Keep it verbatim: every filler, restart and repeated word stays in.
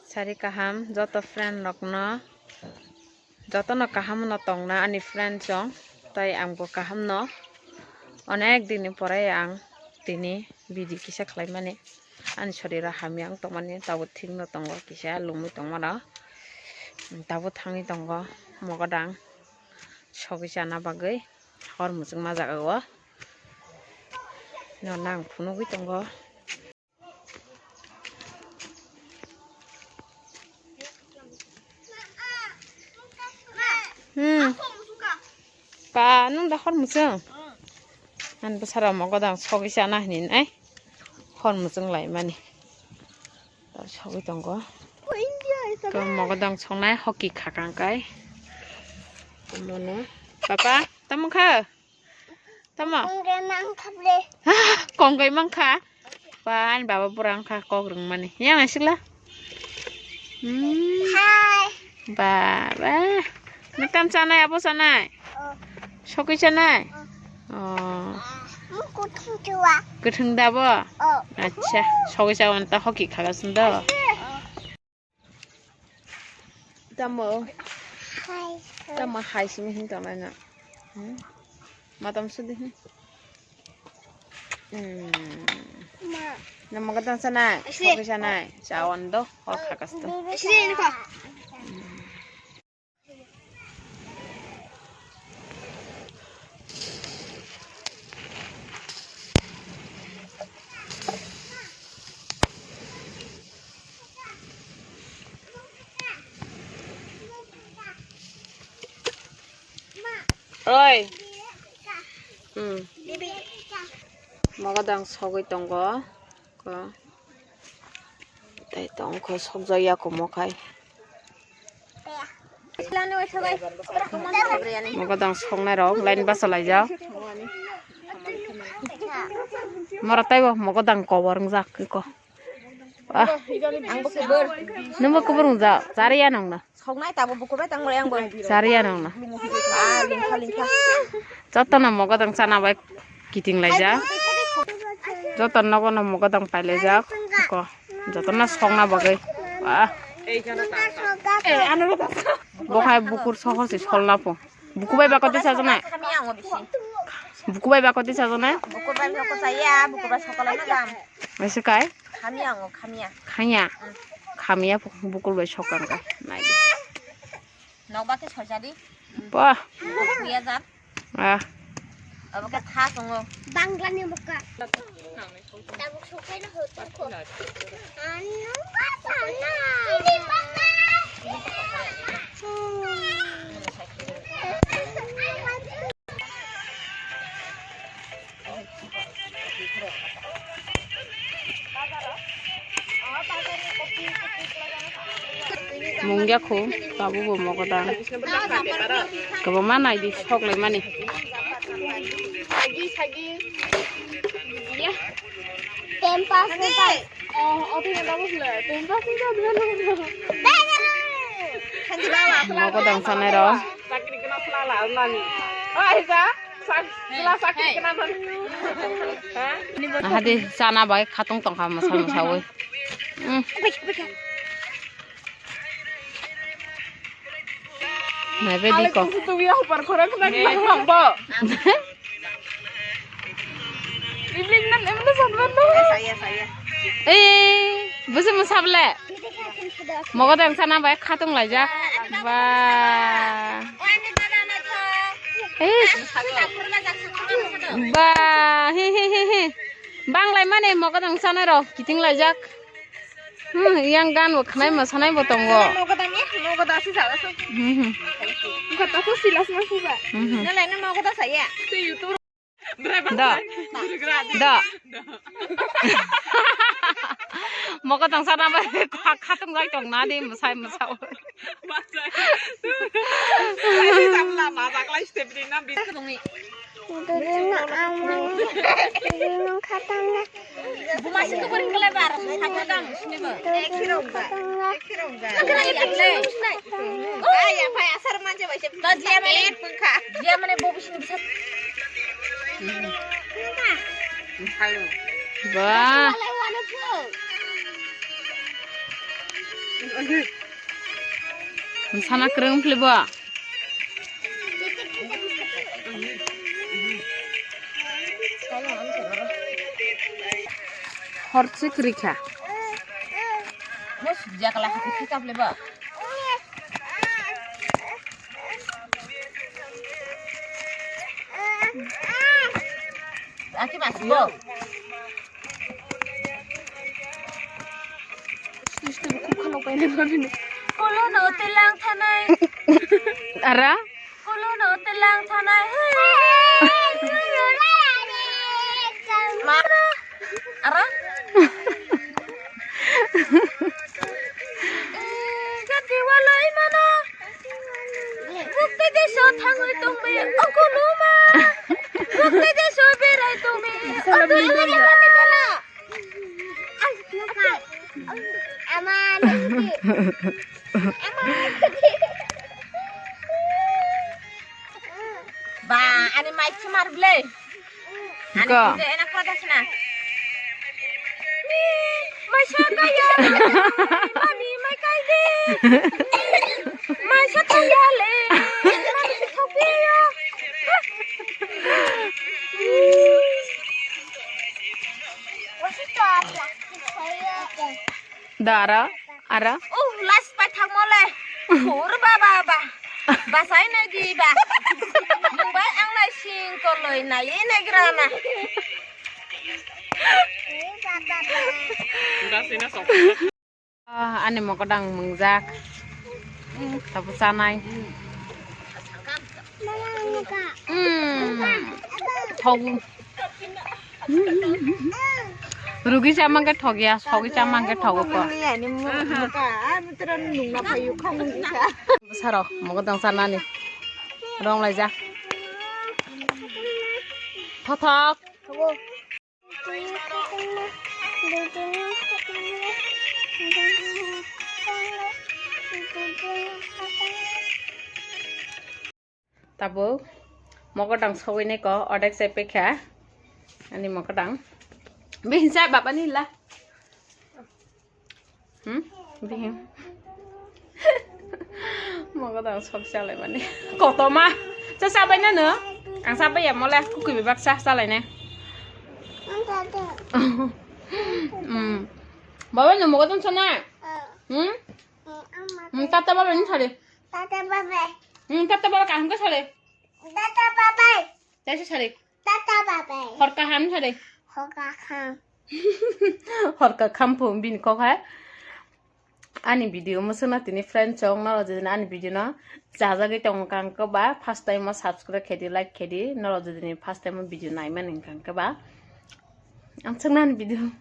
Sari kaham joto friend rokno, jotono kaham no tongna ani friend chong, tai ang bo kaham no. Onek din ni pore ang tini video kisa khlai mani, ani sorira hamya wng tongmani, tabuk thik no tongo, kisa lumui tongmano, tabuk thangwi tongo mogodang sogwi chana bagwi hor muchung ma jaga o no nang phunugwi tongo. Hmm. Pa, nung da hor muchung? Ang bwsarok mogodang sogwi chana hinwi nai. Hor muchung lai mani. Sogwi tongo. Ko mogodang songnai hoki khakang kai. Mono. Papa, tamo kha? Tamo? Kongkai mangkha ble. Kongkai mangkha. Ba, ani baba bura wngkha kok rwngmani. Yang asikla. Hmm. Hai. Baba. Nwtam chanai, abo chanai? Oh. Sokwi chanai? Oh. Oh. Mukuthung chua. Kwthwng da bo? Oh. Acha, sokwi chawan ta hoki khagasin do. Oh. Tamo. Hai. Tamo hai simi hin tong na. Hmm? Matam sudi hin. Hmm. Ma. Nama kata sana. Ese. Sokwi sana. Chawan do. Hor khakas to. Ese ini kok. Oi. Hmm. Mogodang sogwi tongo. Ko. Tei tong kho sokjak ya kumo khai. Mogodang songnai rok line basa laijak. Mora taibo mogodang kobor wngjak ko. Ah. Nungbo kubur wngjak, chariya nongna. Soknai tabo bukur bai tangmani ang bo. Chariya nongna. Ah, lingkha, lingkha. Jotono mogodang chana bai kiting laijak. Joto nogo no mogodang pai laijak. Ko, jotono sokna bagwi. Ah. Bo hai bukur soho se solna po. Buku bai bakoti sajaknai. Buku bai bakoti sajaknai. Bukur bai bakoti chaya, bukur bai sokol na jam. Ese kai? Khamya ango, khamya. Khanya. Mm. Khamya bukur bai sokang ka. Nai. Nokba khe soisa di. Bah. Buya jat. Ah. Abo khe tha songo. Bangla ni muka. Tabuk sokai na hotu ko. Anu ka sana. Ini bangla. Mungya khu, tabuk bo mogodang. Kwbangma naidi sok lai mani. Tempas, tempas. Oh, oh, tempas le. Tempas, tempas. Mogodang sanai rok. Chakri kena phlala nani. Oh, aisa. Sak, sila sakri kena nani. Ha? Aha de chana bai khatung tongkha mwsa mwsawi. Hmm. Naibe di ko. Tuya hupar khorang khna ni hambo. Bibling nan emne sanban no. Saya, saya. Eh, busi musable. Mogodang sana bai khatung laijak. Ba. Eh. Ba, hi, hi, hi, hi. Banglai mani mogodang sana ro kiting laijak. Hmm, yang gan bo khnai ma sanai bo tongo. Mogodang ya, mogodang si sawa so. Hmm, hmm. Bukan tahu silas mas buka. Hmm, hmm. Nalai na mogodang saya. Da. Da. Mogodang sana ba kha-, khatung jai tong na di, masai masau. Buma sing ko bring kele bar, sabo dam sini ba. Kira ya, pai asar manja bai sep. To jia mani. Jia mani bobu sini bisa. Ba. Sana kwrwng philai bo. Hor se kwrwi kha. Mo sujak la hakhe thika philai bo. Aki mas bo. Kolono telang thanai. Ara? Kolono telang thanai. Ma. Ara? Gati walai mano. Bukti deso thangwi tongbi okoloma. Bukti deso berai tongbi okoloma. Ba, ani mic se mar ble. Ani ko. Kuje ena kota sina. Mi, mai sa kaya. Mami, mai kai de. Mai sa kaya le. Mami, thok ya. Dara, ara. Oh, last paithakmole. Hur ba ba ba. Basai nai di ba. Mungbai ang nai sing koloi nai nai grana. Ah, ani mogodang mungjak. Tabu chanai. Hmm. Thogu. Rugi chamang ke thogya, sogi chamang ke thogo ko. Saro, mogodang chanani. Rong lai ja. Thothok. Tabuk mogodang sogwini ko odek chai paikha ani mogodang. Bihinsa babani la. Hmm? Bihin. Mogodang sok chalai mani. Kotoma. Cha chabai nano. Ang chabai ya mole kukui bebak cha chalai ne. Hmm. Baba no mogodang sana. Hmm? Hmm, tata baba ni sare. Tata baba. Hmm, tata baba kaham ka sare. Tata baba. Taisa sari. Tata baba. Horka ham sari. Horka ham. Horka khamphung bini kok hai. Ani video mo suna tini friend chong noro jodi ani video no jajagwi tong kang ko ba first time mo subscribe khedi like khedi noro jodi ni first time mo video nai man kang ko ba ang chang nan video.